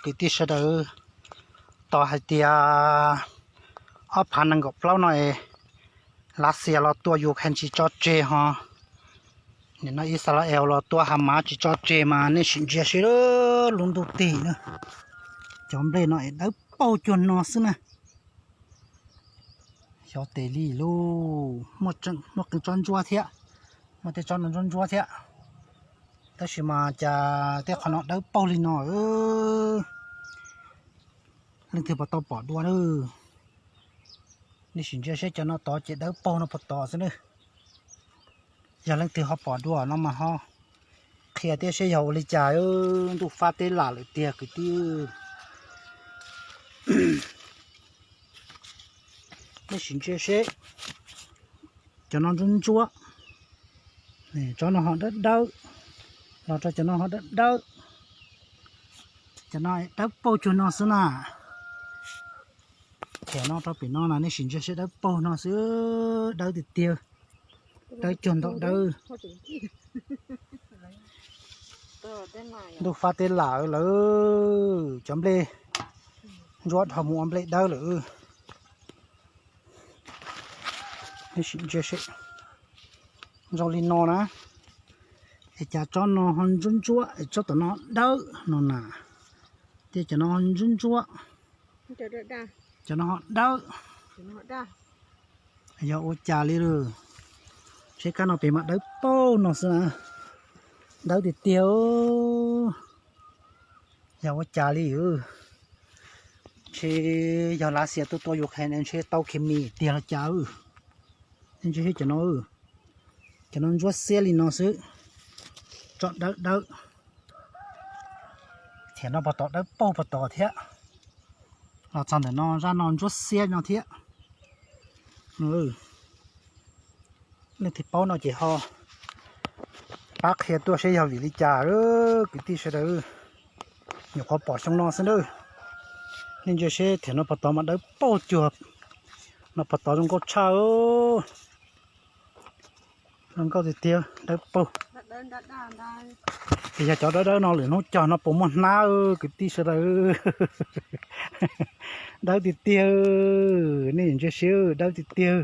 Kwv tij sawv daws, tos hais tias ob phav nees nkaum plaub no es Lav Xias los tua Ukraine tsis tso tseg ho. Nim no Ixalael los tua Hamas tsis tso tseg mas nej sim ntsia seb lub ntuj tig na. Cov nplej no es dawb paug cuag no xwb na. Xyov tes li lub, muaj qee tsob ntsuab thiab, muaj tej tsob no ntsuab ntsuab thiab. Tab sis mas cas tej qhov no dawb paug li no. Leej twg puas tau pom dua na? Nej sim ntsia seb cov no tod ces dawb paug no puag tod xwb na. Yog leej twg ho pom dua no mas ho qhia thiab seb yog ua li cas. Ntuj fab teb lam lawm tiag kwv tij. Nej sim ntsia seb, cov no ntsuab ntsuab, tsob no ho dawb dawb, los rau cov no ho dawb dawb. Cov no dawb paug cuag no xwb na. Them no rau pem no na, nej sim ntsia seb dawb paug no xwb, dawb tiag tiag, dawb cuag ntau dawb. Ntuj fab teb lam lawm, cov nplej ntsuab dhau mus ua nplej dawb lawm. Sim ntsia seb, zoo li no na, es cas tsob no ho ntsuab ntsuab es tsob tom no dawb no na, ces cov no ntsuab ntsuab, cov no ho dawb. Yog ua cas li lawm? Seb kab no pem mas dawb paug no xwb na, dawb tiag tiag. Yog ua cas li? Ntshe yog Lav Xias tuaj tua Ukraine ntshe tau khes mis tiag los cas. Ntshe cov no, cov no ntsuab xiab li no xwb, tsob dawb dawb. Them no puag tom dawb paug puag tom thiab. Los txog ntawm no zaj no ntsuab xiab no thiab. Leej twg paub no ces ho pab qhia tuaj seb yog vim li cas kwv tij sawv daws. Nyuam qhuav pom xyoo no xwb na. Nej ntsia seb them no puag tod mas dawb paug cuag no puag tod, zoo nkauj tshaj. Zoo nkauj tiag tiag, dawb paug. Ces yog cov dawb dawb no lwm hnub cog no puas muaj hnab kwv tij sawv daws. Dawb tiag tiag, nej ntsia seb dawb tiag tiag.